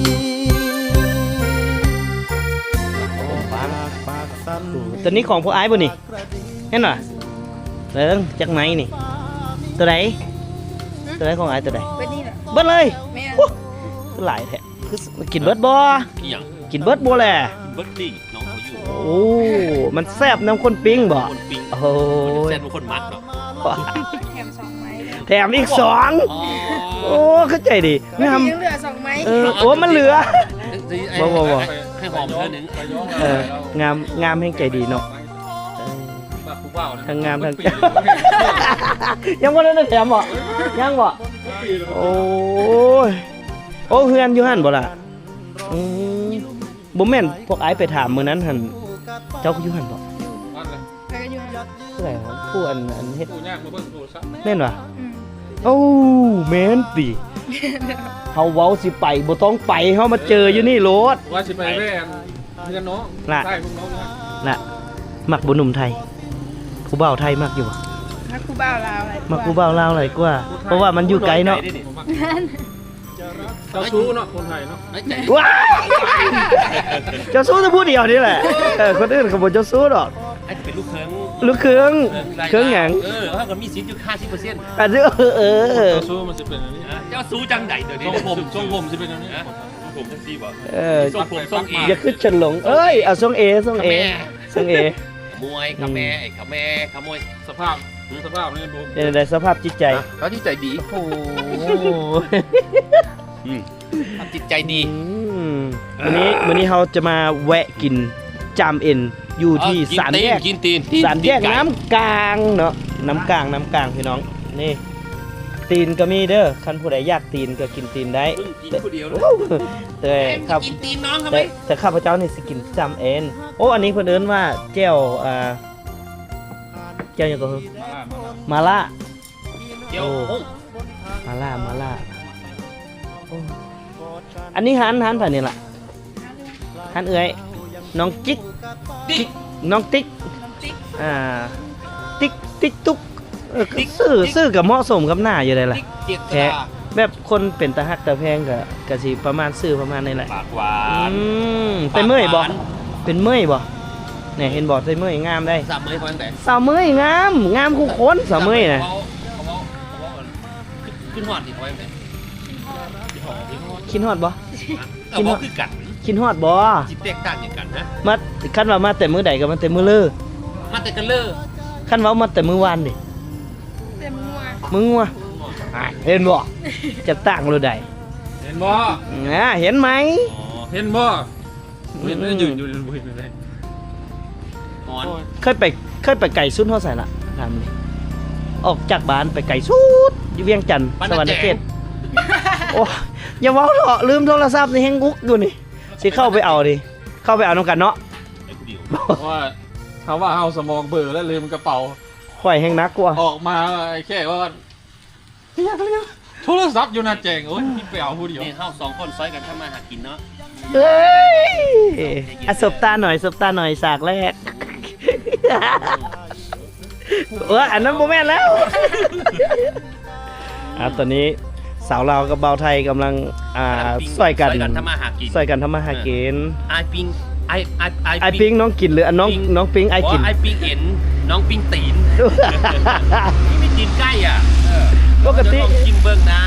ໂຕນີ້ຂອງພວກອ້າຍບໍ່ນີ້? ແມ່ນຫວາ? ເບິ່ງຈັກໄມ້ນີ້ ໂຕໃດ? ໂຕໃດຂອງອ້າຍ ໂຕໃດ? ເບິດນີ້ແຫຼະ ເບິດເລີຍ. ແມ່ນ ໂອ້ ຫຼາຍແທ້ ຄື ກິນເບິດບໍ່? ອີຫຍັງ? ກິນເບິດບໍ່ແຫຼະ? ກິນເບິດນີ້ນ້ອງເຂົາຢູ່. ໂອ້ ມັນແຊບນຳຄົນປີ້ງບໍ່? ຄົນປີ້ງ ໂອ້ ມັນແຊບນຳຄົນມັກເນາະ. ແຖມສອງໄມ້ ແຖມອີກສອງ. ອໍ ໂອ້ ຄືໃຈດີ ງາມ ຍັງເຫຼືອສອງໄມ້. ເອີ ໂອ້ ມັນເຫຼືອ ບໍ່ ບໍ່ ບໍ່ ໃຫ້ຫອມເທື່ອໜຶ່ງ. ເອີ ງາມ ງາມແຮງໃຈດີເນາະ. ເອີ ມັກຜູ້ບ່າວ ທັງງາມທັງ ຍັງບໍ່ໄດ້ແຖມບໍ່? ຍັງບໍ່? ໂອ້ຍ ໂອ້ ເຮືອນຢູ່ຫັ້ນບໍ່ລະ? ອືມ ບໍ່ແມ່ນ ພວກອ້າຍໄປຖາມມື້ນັ້ນຫັ້ນ ເຈົ້າກໍຢູ່ຫັ້ນບໍ່? ໃຜກໍຢູ່ຫັ້ນ ຜູ້ໃດຫວາ? ຜູ້ອັນ ອັນເຮັດ ຜູ້ຍ່າງມາເບິ່ງໂທລະສັບ ແມ່ນຫວາ? ອືມ ໂອ້ ແມ່ນຕິ? ເຮົາເວົ້າຊິໄປ ບໍ່ຕ້ອງໄປ ເຮົາມາເຈີຢູ່ນີ້ໂລດ. ວ່າຊິໄປແວ່ ເຮືອນນ້ອງ ລະ ໃຕ້ພວກນ້ອງນະ ລະ ມັກບໍ່ໜຸ່ມໄທ? ຜູ້ບ່າວໄທມັກຢູ່ບໍ່? ມັກຜູ້ບ່າວລາວຫຼາຍກວ່າ ມັກຜູ້ບ່າວລາວຫຼາຍກວ່າ ເພາະວ່າມັນຢູ່ໄກເນາະ. ເຈົ້າຊູ້ເນາະ ຄົນໄທເນາະ. ວ້າຍ ເຈົ້າຊູ້ແຕ່ຜູ້ດຽວນີ້ແຫຼະ. ເອີ ຄົນອື່ນເຂົາບໍ່ເຈົ້າຊູ້ດອກ. ອາດຈະເປັນລູກເຄິ່ງ ລູກເຄິ່ງ ເອີ ເຄິ່ງຫຍັງ? ເອີ ເຮົາກໍມີສິດຢູ່ຫ້າສິບເປີເຊັນ. ອາດຈະ ເອີ ເອີ ເຈົ້າຊູ້ມັນຊິເປັນອັນນີ້ ເຈົ້າຊູ້ຈັ່ງໃດໂດຍນີ້? ຊົງຜົມ ຊົງຜົມຊິເປັນອັນນີ້ ຊົງຜົມຈັ່ງຊີ້ບໍ່? ເອີ ຊົງຜົມຊົງເອ ຢ່າຄືເຊິນຫຼົງ. ເອີຍ ເອົາຊົງເອ ຊົງເອ ຊົງເອ. ຂະໂມຍ ຂະແມ ອືມ ຂະແມ ຂະໂມຍ. ສະພາບ ສະພາບນີ້ບໍ່ ເປັນໃດສະພາບຈິດໃຈ? ເຮົາຈິດໃຈດີ. ໂອ້ໂຫ ອືມ ຈິດໃຈດີ. ອືມ ມື້ນີ້ ມື້ນີ້ເຮົາຈະມາແວະກິນຈາມເອັນຢູ່ທີ່ ເອີ ສາມແຍກ ກິນຕີນ ກິນຕີນ ສາມແຍກ ຕີນໄກ່ ນ້ຳກາງເນາະ ນ້ຳກາງ ນ້ຳກາງພີ່ນ້ອງ. ນີ້ ຕີນກໍມີເດີ ຄັນຜູ້ໃດຢາກຕີນກໍກິນຕີນໄດ້. ເບິ່ງກິນຜູ້ດຽວເລີຍ. ໂອ້ ແຕ່ຂ້າ ກິນຕີນນ້ອງເຂົາໄປ. ແຕ່ ແຕ່ຂ້າພະເຈົ້ານີ້ຊິກິນຈາມເອັນ. ໂອ້ ອັນນີ້ເພິ່ນເອີ້ນວ່າແຈ່ວ ອ່າ ແຈ່ວຫຍັງກໍຄື ມາລ່າ ມາລ່າ ແຈ່ວ ໂອ້ ໂອ້ ມາລ່າ ມາລ່າ. ໂອ້ ອັນນີ້ຮ້ານ ຮ້ານໃຜນີ້ລະ? ຮ້ານເອື້ອຍ ນ້ອງຈິກ ຕິກ ຕິກ ນ້ອງຕິກ ນ້ອງຕິກ ອ່າ ຕິກ ຕິກຕຸກ. ເອີ ຕິກ ຊື່ ຕິກ ຊື່ກໍເໝາະສົມກັບໜ້າຢູ່ໃດລະ ຕິກເຈດຕະດາ ແທ້. ແບບຄົນເປັນຕາຮັກຕາແພງກໍ ກໍຊິປະມານຊື່ປະມານນີ້ແຫຼະ. ປາກຫວານ ອືມ ປາກຫວານ ເປັນເມີຍບໍ່? ເປັນເມີຍບໍ່? ແນ່ ເຫັນບໍ່? ເປັນເມີຍງາມໄດ໋. ສາວເມີຍແຂວງໃດ? ສາວເມີຍງາມ ງາມຄູ່ຄົນ ສາວເມີຍນະ. ເຂົາເວົ້າ ເຂົາເວົ້າ ເຂົາເວົ້າ ຄິດ ຄິດຮອດນີ້ເຂົາວ່າຈັ່ງໃດ? ຄິດຮອດ ຄິດຮອດ ຄິດຮອດບໍ່? ກໍເວົ້າຄືກັນ ຄິດຮອດບໍ່? ຊິແຕກຕ່າງຫຍັງກັນນະ? ມາ ຄັນວ່າມາແຕ່ມື້ໃດກໍມາແຕ່ມື້ເລີ ມາແຕ່ກັນເລີ. ຄັນເວົ້າມາແຕ່ມື້ວານນີ້ ແຕ່ມື້ວານ ມື້ວານ ອ່າ ເຫັນບໍ່? ຈະຕ່າງໂລດໃດ ເຫັນບໍ່? ອ່າ ເຫັນໄໝ? ອໍ ເຫັນບໍ່? ບໍ່ເຫັນ ອືມ ຢືນຢູ່ ບໍ່ເຫັນເລີຍ. ຮ້ອນ ໂອ້ຍ ເຄີຍໄປ ເຄີຍໄປໄກສຸດຮອດໃສລະ? ຖາມນີ້ ອອກຈາກບ້ານໄປໄກສຸດຢູ່ວຽງຈັນ ສະຫວັນນະເຂດ. ໂອ້ຍ ຢ່າເວົ້າເຖາະ ລືມໂທລະສັບນີ້ແຮງອຸກຢູ່ນີ້. ຊິເຂົ້າໄປເອົານີ້ ເຂົ້າໄປເອົານຳກັນເນາະ. ເພາະວ່າເຮົາວ່າເຮົາສະໝອງເບີແລ້ວລືມກະເປົາ. ຂ້ອຍແຮງໜັກກວ່າ ອອກມາແຄ່ວ່າ ໂທລະສັບຢູ່ໜ້າແຈ້ງ. ໂອ້ຍ ໄປເອົາຜູ້ດຽວ. ນີ້ເຮົາສອງຄົນຊ່ອຍກັນທຳມາຫາກິນເນາະ. ເອີຍ ອ່ະ ສົບຕາໜ້ອຍ ສົບຕາໜ້ອຍ ສາກແລກ. ເອີ ອັນນັ້ນບໍ່ແມ່ນແລ້ວ. ອ່າ ຕອນນີ້ສາວລາວກັບບ່າວໄທກຳລັງ ອ່າ ຊ່ອຍກັນ ຊ່ອຍກັນທຳມາຫາກິນ ຊ່ອຍກັນທຳມາຫາກິນ. ອ້າຍປີ້ງ ອ້າຍ ອ້າຍ ອ້າຍ ອ້າຍປີ້ງ ປີ້ງ ນ້ອງກິນ ຫຼື ອັນ ນ້ອງ ປີ້ງ ນ້ອງປີ້ງອ້າຍກິນ? ບໍ່ ອ້າຍປີ້ງເອັນ ນ້ອງປີ້ງຕີນ. ນີ້ມີຕີນໄກ່ອະ. ເອີ ປົກກະຕິ ເຈົ້າຕ້ອງຊິມເບິ່ງນະ.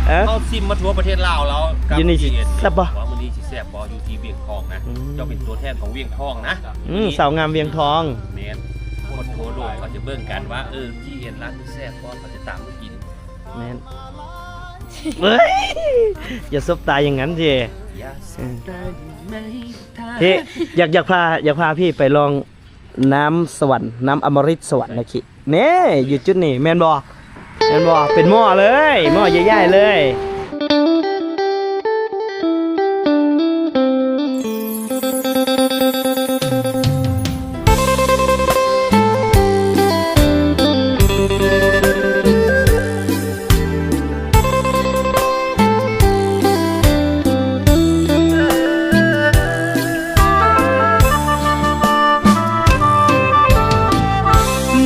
ເອີ ເຮົາຊິມມາທົ່ວປະເທດລາວແລ້ວ ຢູ່ນີ້ຊິແຊບບໍ່? ວ່າມື້ນີ້ຊິແຊບບໍ່? ຢູ່ທີ່ວຽງທອງນະ. ອືມ ເຈົ້າເປັນຕົວແທນຂອງວຽງທອງນະ. ອືມ ສາວງາມວຽງທອງ. ແມ່ນ ຄົນທົ່ວໂລກເຂົາຈະເບິ່ງກັນວ່າ ເອີ ຈີເອັນຮ້ານນີ້ແຊບບໍ່ ເຂົາຈະຕາມໄປກິນ. ແມ່ນ ເອີຍ ຢ່າສົບຕາຢ່າງນັ້ນຊິ. ອືມ ເພ ຢາກ ຢາກພາ ຢາກພາພີ່ໄປລອງນ້ຳສະຫວັນ ນ້ຳອຳມະລິດສະຫວັນນະຄິ. ແນ່ ຢູ່ຈຸດນີ້ແມ່ນບໍ່? ແມ່ນບໍ່? ເປັນໝໍ້ເລີຍ ໝໍ້ໃຫຍ່ໆເລີຍ.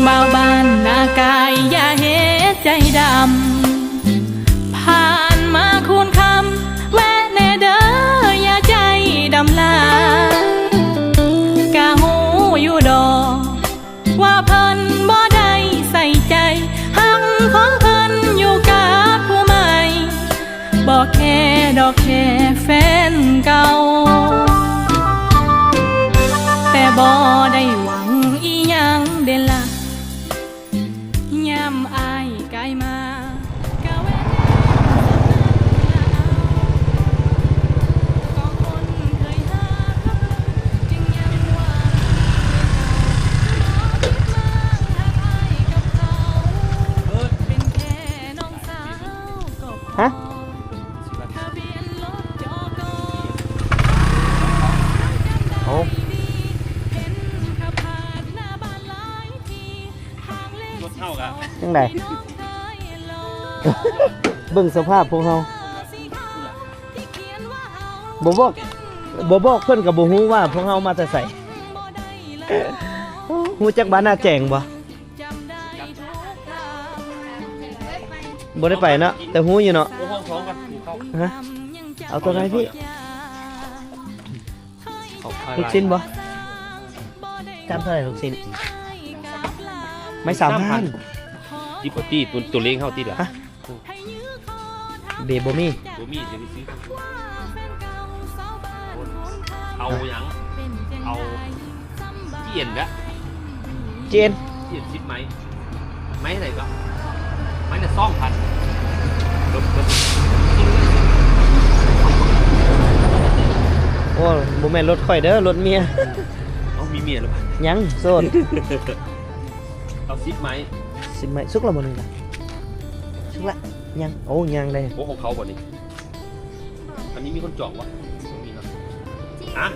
ບ່າວບ້ານນາກາຍ ຢ່າເຮັດໃຈດຳ ຜ່ານມາຄູນຄຳ ແວະແດ່ເດີ ຢ່າໃຈດຳຫຼາຍ ກະຮູ້ຢູ່ດອກ ວ່າເພິ່ນບໍ່ໄດ້ໃສ່ໃຈ ຮັກຂອງເພິ່ນຢູ່ກັບຜູ້ໃໝ່ ບໍ່ແຄດອກແຄ່ແຟນເກົ່າ ແຕ່ບໍ່ໄດ້ຫວັງອີ່ຫຍັງເດລະ ຍາມອ້າຍກາຍມາ ກະແວ່ນແນມສຳນັກລະເອົາ ກໍຄົນເຄີຍຮັກກັບເຮົາ ຈຶ່ງຍັງຫວັງດີຄືເກົ່າ ບໍ່ຜິດຫວັງຮັກອ້າຍກັບເຂົາ ເປັນແຄ່ນ້ອງສາວກໍພໍ ຮະ? ທະບຽນລົດ ຈກ ເອົາ ເຫັນຂັບຜ່ານໜ້າບ້ານຫຼາຍທີ ລົດເຮົາກະ ຈັ່ງໃດ? ເບິ່ງສະພາບພວກເຮົາ ບໍ່ບອກ ບໍ່ບອກເພິ່ນກະບໍ່ຮູ້ວ່າພວກເຮົາມາແຕ່ໃສ. ຮູ້ຈັກບ້ານນາແຈງບໍ່? ບໍ່ໄດ້ໄປເນາະ ແຕ່ຮູ້ຢູ່ເນາະ. ຮະ? ເອົາຕົວໃດພີ່? ລູກຊິ້ນບໍ່? ຈານເທົ່າໃດລູກຊິ້ນ? ໄມ້ສາມພັນ. ຈິບເອົາຕິ ຕົວເລງເຮົາຕິລະ? ຮະ? ເບບໍ່ມີ. ບໍ່ມີ ຈະໄປຊື້. ເອົາຫຍັງ? ເອົາຈີເອັນເດີ້. ຈີເອັນ ຈີເອັນສິບໄມ້. ໄມ້ເທົ່າໃດກໍ? ໄມ້ລະສອງພັນ. ໂອ້ ບໍ່ແມ່ນລົດຂ້ອຍເດີ້ ລົດເມຍ. ເອົ້າ ມີເມຍແລ້ວບໍ່? ຍັງ ໂສດ. ເອົາສິບໄມ້. ສິບໄມ້. ສຸກແລ້ວບໍ່ນີ້ນະ? ສຸກລະ. ຍັງ. ໂອ້ ຍັງເດ້. ໂອ້ ຂອງເຂົາບໍ່ນີ້? ອັນນີ້ມີຄົນຈອງບໍ່? ບໍ່ມີເນາະ. ຮະ?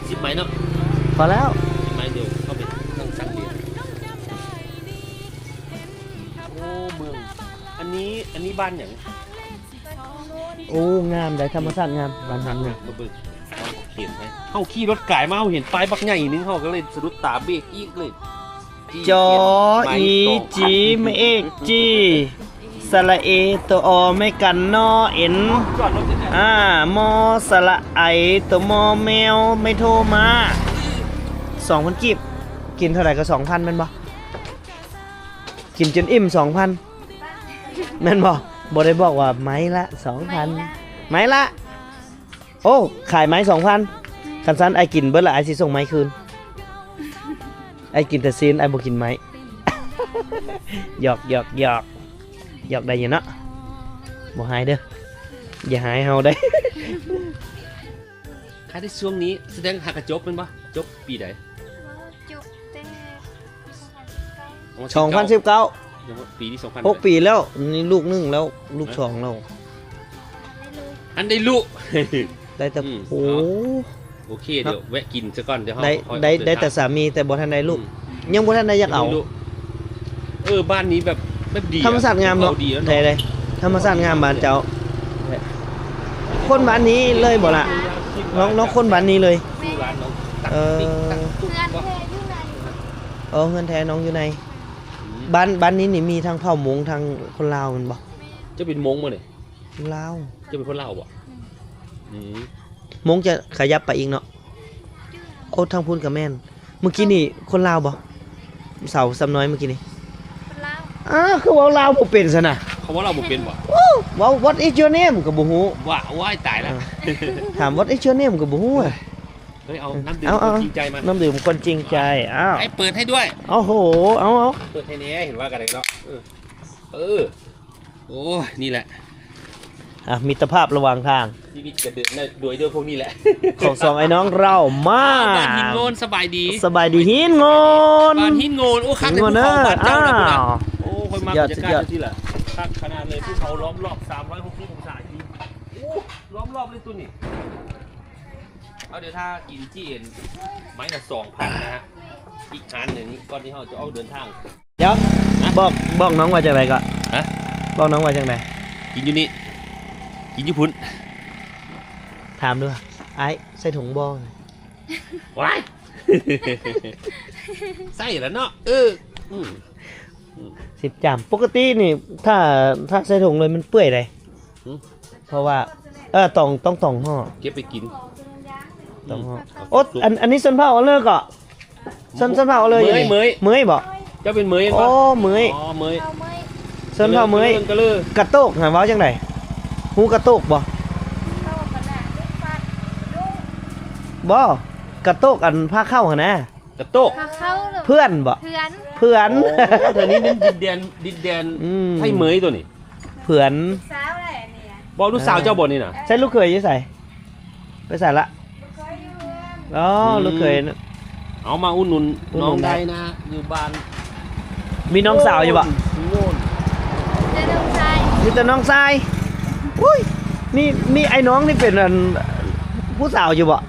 ສິບໄມ້ເນາະ. ພໍແລ້ວ ສິບໄມ້. ດຽວເຂົ້າໄປນັ່ງສັ່ງເບຍ. ໂອ້ ເມືອງ ອັນນີ້ ອັນນີ້ບ້ານຫຍັງ? ໂອ້ ງາມໃດ໋ ທຳມະຊາດງາມ ບ້ານເຮົານີ້. ມາເບິ່ງ ເຮົາເຫັນໄປ ເຮົາຂີ່ລົດກາຍມາ ເຮົາເຫັນປ້າຍບັກໃຫຍ່ໜຶ່ງ ເຮົາກໍເລີຍສະດຸດຕາເບຣກອີກເລີຍ. ຈ ອີ ຈີ ໄມ້ເອກ ຈີ ສະຫຼະເອ ໂຕ ອ ໄມ້ກັນ ນ ເອັນ ອ່າ ມ ສະຫຼະໄອ ໂຕ ມ ແມວ ໄມ້ໂທ ມ້າ. ສອງພັນກີບ. ກິນເທົ່າໃດກໍສອງພັນແມ່ນບໍ່? ກິນຈົນອີ່ມສອງພັນ ແມ່ນບໍ່? ບໍ່ໄດ້ບອກວ່າໄມ້ລະສອງພັນ ໄມ້ລະ ໄມ້ລະ. ໂອ້ ຂາຍໄມ້ສອງພັນ. ຄັນຊັ້ນອ້າຍກິນເບິດລະ ອ້າຍຊິສົ່ງໄມ້ຄືນ. ອ້າຍກິນແຕ່ຊີ້ນ ອ້າຍບໍ່ກິນໄມ້. ຫຍອກ ຫຍອກ ຫຍອກ ຫຍອກໄດ້ຢູ່ເນາະ. ບໍ່ຮ້າຍເດີ້ ຢ່າຮ້າຍເຮົາໄດ໋. ຂາຍໄດ້ຊ່ວງນີ້ ສະແດງຫາກະຈົບແມ່ນບໍ່? ຈົບປີໃດ? ຈົບແຕ່ ສອງພັນສິບເກົ້າ ປີນີ້ ສອງພັນ ຫົກປີແລ້ວ. ນີ້ລູກໜຶ່ງແລ້ວ ລູກສອງແລ້ວ. ອັນໄດ້ລູກ ໄດ້ແຕ່ ອືມ ໂອ້ ໂອເຄ ດຽວແວະກິນຊະກ່ອນ ດຽວເຮົາ ໄດ້ ໄດ້ແຕ່ສາມີ ແຕ່ບໍ່ທັນໄດ້ລູກ. ອືມ ຍັງບໍ່ທັນໄດ້ຢາກເອົາ. ເອີ ບ້ານນີ້ແບບ ແບບດີ ທຳມະຊາດງາມເນາະ. ໄດ້ ທຳມະຊາດງາມບ້ານເຈົ້າ. ຄົນບ້ານນີ້ເລີຍບໍ່ລະ? ນ້ອງ ນ້ອງຄົນບ້ານນີ້ເລີຍ? ເອີ ເຮືອນແທ້ຢູ່ໃນ ອໍ ເຮືອນແທ້ນ້ອງຢູ່ໃນ ອືມ ບ້ານ ບ້ານນີ້ນີ້ມີທັງເຜົ່າມົ້ງ ທັງຄົນລາວແມ່ນບໍ່? ເຈົ້າເປັນມົ້ງບໍ່ນີ້? ລາວ. ເຈົ້າເປັນຄົນລາວບໍ່? ອືມ ອືມ ມົ້ງຈະຂະຫຍັບໄປອີກເນາະ. ໂອ້ ທາງພຸ້ນກໍແມ່ນ. ມື້ກີ້ນີ້ຄົນລາວບໍ່? ສາວຊຳນ້ອຍມື້ກີ້ນີ້ ຄົນລາວ. ອ້າ ຄືເວົ້າລາວບໍ່ເປັນຊັ້ນນະ? ເຂົາເວົ້າລາວບໍ່ເປັນບໍ່? ໂອ້ ເວົ້າ What is your name ກໍບໍ່ຮູ້. ວ້າ ໂອ້ຍ ຕາຍແລ້ວ. ເອີ ຖາມ What is your name ກໍບໍ່ຮູ້ອະ. ເຮີ້ຍ ເອົານ້ຳດື່ມ ເອົາ ຄົນຈິງໃຈມາ ນ້ຳດື່ມຄົນຈິງໃຈ. ອ້າວ ໃຫ້ເປີດໃຫ້ດ້ວຍ. ໂອ້ໂຫ ເອົາ ເອົາ ເປີດໃຫ້ແດ່ ເຫັນວ່າກັນເນາະ. ເອີ ເອີ ໂອ້ຍ ນີ້ແຫຼະ ອ່ະ ມິດຕະພາບລະຫວ່າງທາງ ຊີວິດກະເດີນໄດ້ໂດຍ ໂດຍພວກນີ້ແຫຼະ ຂອງສອງໄອ້ນ້ອງເຮົາມາ. ອ້າວ ບ້ານຫີນໂງນ ສະບາຍດີ ສະບາຍດີຫີນໂງນ ບ້ານຫີນໂງນ. ໂອ້ ຄັກເລີຍ ພູເຂົາບ້ານເຈົ້ານະ. ພຸ້ນນະ ອ້າວ ໂອ້ ຂ້ອຍມັກບັນຍາກາດຈັ່ງຊີ້ແຫຼະ ຄັກຂະໜາດເລີຍ ພູເຂົາລ້ອມລອບສາມຮ້ອຍຫົກສິບອົງສາ. ໂອ້ ລ້ອມລອບເລີຍໂຕນີ້. ເອົາ ດຽວຖ້າກິນຈີ່ເອັນ ໄມ້ລະສອງພັນນະຮະ ອີກຮ້ານໜຶ່ງ ກ່ອນທີ່ເຮົາຈະອອກເດີນທາງ. ດຽວ ນະ ບອກ ບອກນ້ອງວ່າຈັ່ງໃດກໍ? ຮະ? ບອກນ້ອງວ່າຈັ່ງໃດ? ກິນຢູ່ນີ້ ກິນຢູ່ພຸ້ນ. ຖາມດູ ອ້າຍໃສ່ຖົງບໍ່? ວ້າຍ ໃສ່ລະເນາະ. ເອີ ອືມ ອືມ ສິບຈາມ. ປົກກະຕິນີ້ ຖ້າ ຖ້າໃສ່ຖົງເລີຍມັນເປື່ອຍໃດ. ຫື? ເພາະວ່າ ເອີ ຕ້ອງ ຕ້ອງ ຕ້ອງຫໍ່ ເກັບໄປກິນ ຕ້ອງຫໍ່. ອືມ ໂອ້ ອັນ ອັນນີ້ຊົນເຜົ່າອາເລີເກາະ ຊົນ ຊົນເຜົ່າອາເລີຢູ່ນີ້. ເໝີຍ ເໝີຍ ເໝີຍບໍ? ເຈົ້າເປັນເໝີຍແມ່ນບໍ່? ອໍ ເໝີຍ ອໍ ເໝີຍ ຊົນເຜົ່າເໝີຍ. ກະໂຕກຫັ້ນເວົ້າຈັ່ງໃດ? ຮູ້ກະໂຕກບໍ່? ບໍ່ ກະໂຕກອັນພາເຂົ້າຫັ້ນນະ. ກະໂຕກ ພາເຂົ້າ ເພື່ອນບໍ? ເພື່ອນ ເພື່ອນ. ອໍ ແຖວນີ້ດິນແດນ ດິນແດນ ອືມ ໄທເໝີຍໂຕນີ້. ເພື່ອນ ລູກສາວແຫຼະນີ້. ບໍ່ ລູກສາວເຈົ້າບໍ່ນີ້ນະ? ເອີ ໃຊ່ ລູກເຂີຍຢູ່ໃສ? ໄປໃສລະ? ລູກເຂີຍຢູ່ເຮືອນ. ອໍ ອືມ ລູກເຂີຍ. ເອົາມາອຸດໜູນ ອຸດໜູນນ້ອງໄດ້ນະ ຢູ່ບ້ານ. ມີນ້ອງສາວຢູ່ບໍ່? ໂອ້ຍ ມີແຕ່ນ້ອງຊາຍ ມີແຕ່ນ້ອງຊາຍ. ອຸ້ຍ ມີ ມີໄອ້ນ້ອງນີ້ເປັນອັນ ຜູ້ສາວຢູ່ບໍ່?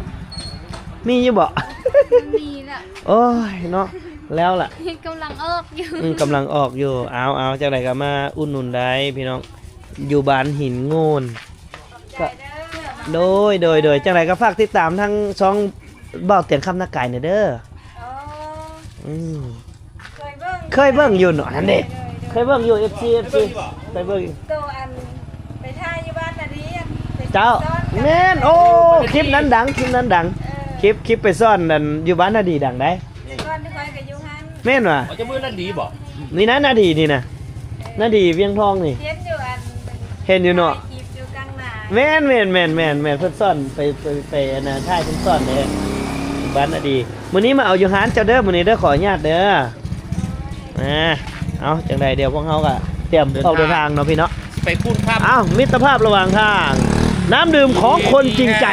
ມີຢູ່ບໍ່? ບໍ່ມີລະ. ໂອ້ຍເນາະ ແລ້ວລະ ກຳລັງອອກຢູ່. ອືມ ກຳລັງອອກຢູ່. ເອົາ ເອົາ ຈັ່ງໃດກໍມາອຸດໜູນໄດ້ພີ່ນ້ອງ ຢູ່ບ້ານຫີນໂງນ. ຂອບໃຈເດີ. ໂດຍ ໂດຍ ໂດຍ. ຈັ່ງໃດກໍຝາກຕິດຕາມທາງຊ່ອງບ່າວຕຽງຄຳນາກາຍແດ່ເດີ. ອໍ ອືມ ເຄີຍເບິ່ງ ເຄີຍເບິ່ງຢູ່ເນາະ. ຫັ້ນເດ້ ໂດຍ ໂດຍ ເຄີຍເບິ່ງຢູ່ ເອັຟຊີ ເອັຟຊີ ເຄີຍເບິ່ງຢູ່. ໂຕອັນໄປຖ່າຍຢູ່ບ້ານນາດີ ເຈົ້າ ແມ່ນ. ໂອ້ ຄລິບນັ້ນດັງ ຄລິບນັ້ນດັງ. ເອີ ຄລິບ ຄລິບໄປສອນອັນຢູ່ບ້ານນາດີດັງໃດ໋. ແຕ່ກ່ອນຂ້ອຍກໍຢູ່ຫັ້ນ. ແມ່ນຫວາ? ເຂົາຈະເບິ່ງນາດີບໍ່? ນີ້ນະ ນາດີນີ້ນະ ນາດີວຽງທອງນີ້. ເຫັນຢູ່ອັນ ເຫັນຢູ່ເນາະ ຄລິບຢູ່ກາງໜ້າ. ແມ່ນໆໆໆ ເພິ່ນສອນໄປ ໄປ ໄປອັນນະ ຖ່າຍເພິ່ນສອນເດ້ ບ້ານນາດີ. ມື້ນີ້ມາເອົາຢູ່ຮ້ານເຈົ້າເດີ ມື້ນີ້ເດີ ຂໍອະນຸຍາດເດີ. ອ່າ ເອົາ ຈັ່ງໃດດຽວພວກເຮົາກໍຕຽມອອກເດີນທາງເນາະພີ່ເນາະ. ໄປພຸ້ນຄັບ. ອ້າວ ມິດຕະພາບລະຫວ່າງທາງ ນ້ຳດື່ມຂອງຄົນຈິງໃຈ.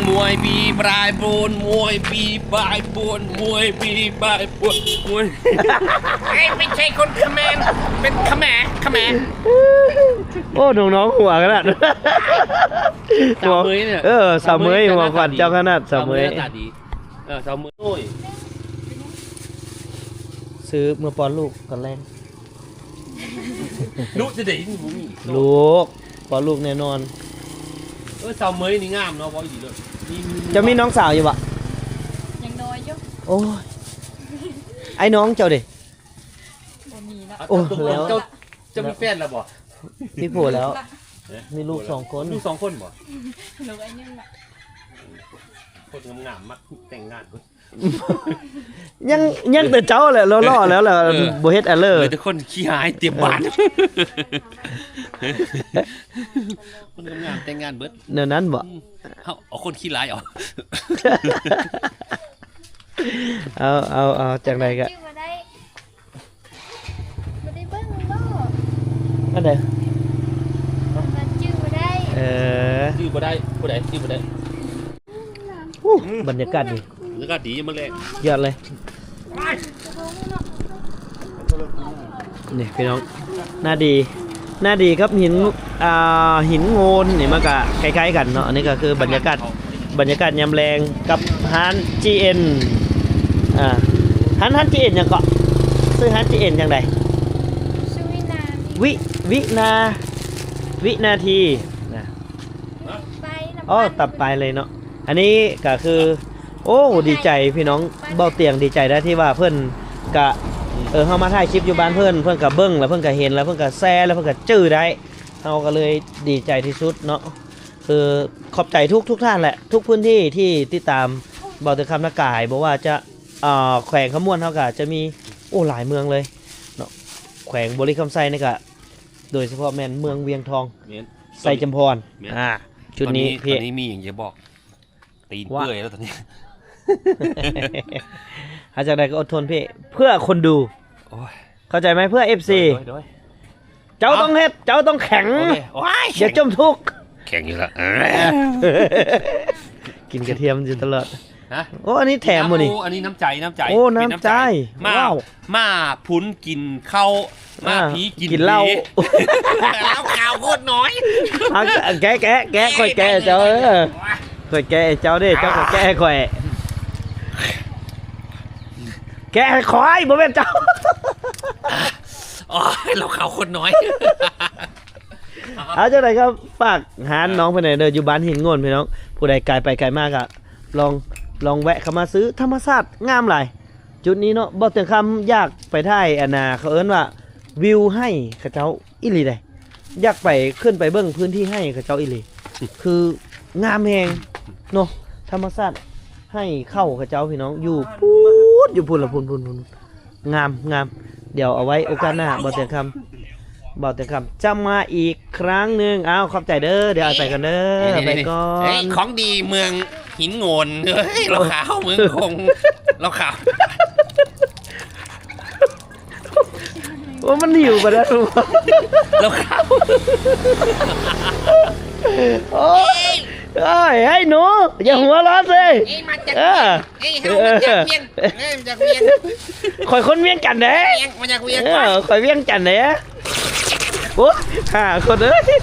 ມວຍບີບາຍໂບນ ມວຍບີບາຍໂບນ ມວຍບີບາຍໂບນ ມວຍ ເອີຍ ບໍ່ໃຊ່ຄົນຂະແມນ ເປັນຂະແມ ຂະແມ. ໂອ້ ນ້ອງໆ ຫົວຂະໜາດ ສາວເໝີຍນີ້. ເອີ ສາວເໝີຍ ຫົວຂວັນເຈົ້າຂະໜາດ ສາວເໝີຍ. ເອີ ສາວເໝີຍ ໂອ້ຍ ຊື້ເມືອປ້ອນລູກຕອນແລງ. ລູກຈະໄດ້ບໍ່ມີ ລູກ ປ້ອນລູກແນ່ນອນ. ເອີ ສາວເໝີຍນີ້ງາມເນາະ ເວົ້າອີ່ຫຼີເລີຍ. ມີ ມີ ເຈົ້າມີນ້ອງສາວຢູ່ບໍ່? ຍັງນ້ອຍຢູ່. ໂອ້ຍ ໄອ້ນ້ອງເຈົ້າເດ? ບໍ່ມີລະ. ໂອ້ ແລ້ວ ເຈົ້າ ເຈົ້າມີແຟນແລ້ວບໍ່? ມີຜົວແລ້ວ. ເອີ ມີລູກສອງຄົນ. ລູກສອງຄົນບໍ່? ລູກໄອ້ໜຶ່ງລະ. ຄົນງາມໆ ມັກແຕ່ງງານ. ຍັງ ຍັງແຕ່ເຈົ້າແຫຼະ ຫຼໍ່ໆ ແລ້ວລະ. ເອີ ບໍ່ເຮັດອາເລີ ມີແຕ່ຄົນຂີ້ຮ້າຍຕຽມບ້ານ. ເອີ ຄົນງາມແຕ່ງງານເບິດ ແນວນັ້ນບໍ? ອືມ ເຮົາເອົາຄົນຂີ້ຮ້າຍເອົາ. ເອົາ ເອົາ ເອົາ ຈັ່ງໃດກະ ບໍ່ໄດ້ເບິ່ງບໍ່? ອັນໃດ? ມັນຈື່ບໍ່ໄດ້. ເອີ ຈື່ບໍ່ໄດ້. ຜູ້ໃດຈື່ບໍ່ໄດ້? ໂອ້ ບັນຍາກາດດີ ບັນຍາກາດດີ ຍັງມາແລງ ຍອດເລີຍ. ນີ້ພີ່ນ້ອງ ນາດີ ນາດີກັບຫີນ ອ່າ ຫີນໂງນນີ້ມັນກະຄ້າຍໆກັນເນາະ. ອັນນີ້ກໍຄືບັນຍາກາດ ບັນຍາກາດຍາມແລງກັບຮ້ານຈີເອັນ ອ່າ ຮ້ານ ຮ້ານຈີເອັນຫຍັງເກາະ? ຊື່ຮ້ານຈີເອັນຈັ່ງໃດ? ຊື່ວິນາ ວິ ວິນາ ວິນາທີນະ. ອໍ ຕັດໄປເລີຍເນາະ. ອັນນີ້ກໍຄື ໂອ້ ດີໃຈພີ່ນ້ອງ ເບົາຕຽງດີໃຈໄດ໋ ທີ່ວ່າເພິ່ນ ກະ ເອີ ເຮົາມາຖ່າຍຄລິບຢູ່ບ້ານເພິ່ນ ເພິ່ນກະເບິ່ງ ແລ້ວເພິ່ນກະເຫັນ ແລ້ວເພິ່ນກະແຊ ແລ້ວເພິ່ນກະຈື່ໄດ້ ເຮົາກະເລີຍດີໃຈທີ່ສຸດເນາະ. ຄືຂອບໃຈທຸກໆທ່ານແຫຼະ ທຸກພື້ນທີ່ທີ່ຕິດຕາມເບົາເຕີຄຳນະກາຍ ບໍ່ວ່າຈະ ເອີ ແຂວງຄຳມ່ວນເຮົາກະຈະມີ ໂອ້ ຫຼາຍເມືອງເລີຍເນາະ. ແຂວງບໍລິຄຳໄຊນີ້ກະ ໂດຍສະເພາະແມ່ນເມືອງວຽງທອງ ແມ່ນ ໄຊຈຳພອນ ແມ່ນ ອ່າ ຈຸດນີ້ ຕອນນີ້ ເພ ຕອນນີ້ມີຫຍັງຈະບອກ? ຕີນເປື່ອຍແລ້ວຕອນນີ້ ຫາຈັ່ງໃດກໍອົດທົນເພ ເພື່ອຄົນດູ ໂອ້ຍ ເຂົ້າໃຈໄໝ? ເພື່ອເອັຟຊີ ໂດຍ ໂດຍ ໂດຍ ເຈົ້າຕ້ອງເຮັດ ເຈົ້າຕ້ອງແຂງ ໂອ້ຍ ຢ່າຈົ່ມທຸກ ແຂງຢູ່ລະ ກິນກະທຽມຢູ່ຕະຫຼອດ ຮະ ໂອ້ ອັນນີ້ແຖມບໍ່ນີ້? ອັນນີ້ນ້ຳໃຈ ນ້ຳໃຈ ໂອ້ ນ້ຳໃຈ ເປັນນ້ຳໃຈ ວ້າວ ມາພຸ້ນກິນເຂົ້າ ມາ ອ່າ ຜີກິນເຫຼົ້າ ເຫຼົ້າຂາວໂຄດນ້ອຍ ເອົາ ແກະ ແກະ ແກະ ຂ້ອຍແກະໃຫ້ເຈົ້າເດີ ຂ້ອຍແກະໃຫ້ເຈົ້າເດ້ ເຈົ້າກໍແກະໃຫ້ຂ້ອຍ ແກະໃຫ້ຂ້ອຍ ບໍ່ແມ່ນເຈົ້າ ໂອ້ຍ ເຫຼົ້າຂາວໂຄດນ້ອຍ ເອົາ ຈັ່ງໃດກໍຝາກຮ້ານນ້ອງເພິ່ນແດ່ເດີ ຢູ່ບ້ານຫີນໂງ່ນ ພີ່ນ້ອງ ຜູ້ໃດກາຍໄປກາຍມາກໍລອງ ລອງແວະເຂົ້າມາຊື້ ທຳມະຊາດງາມຫຼາຍ ຈຸດນີ້ເນາະ ເບົາເຕີຄຳຢາກໄປຖ່າຍ ອັນນ່າ ເຂົາເອີ້ນວ່າວິວໄຮ່ເຂົາເຈົ້າອີ່ຫຼີໃດ໋ ຢາກໄປ ຂຶ້ນໄປເບິ່ງພື້ນທີ່ໄຮ່ເຂົາເຈົ້າອີ່ຫຼີ ຄືງາມແຮງເນາະ ທຳມະຊາດໄຮ່ເຂົ້າເຂົາເຈົ້າ ພີ່ນ້ອງ ຢູ່ພຸ້ນ ຢູ່ພຸ້ນລະ ພຸ້ນ ພຸ້ນ ພຸ້ນ ງາມ ງາມ ດຽວເອົາໄວ້ໂອກາດໜ້າ ເບົາເຕີຄຳ ເບົາເຕີຄຳຈະມາອີກຄັ້ງໜຶ່ງ ອ້າວ ຂອບໃຈເດີ ດຽວອ້າຍໄປກ່ອນເດີ ໄປກ່ອນ ເຮີ້ຍ ຂອງດີເມືອງຫີນໂງ່ນ ເຮີ້ຍ ເຫຼົ້າຂາວເມືອງຄົງ ເຫຼົ້າຂາວ ໂອ້ ມັນຫິວປານນັ້ນ ເຫຼົ້າຂາວ ໂອ້ຍ ເອີຍ ເຮີ້ຍ ເຮີ້ຍ ໜູ ຢ່າຫົວຮ້ອນເລີຍ ເອີຍ ມາຈາກ ເອີ ເອີຍ ເຮົາມາຈາກວຽງ ເອີຍ ມາຈາກວຽງ ຂ້ອຍຄົນວຽງຈັນເດ້ ວຽງ ມາຈາກວຽງ ເອີ ຂ້ອຍວຽງຈັນເດ້ ໂອ້ຍ ຫ້າຄົນເອີຍ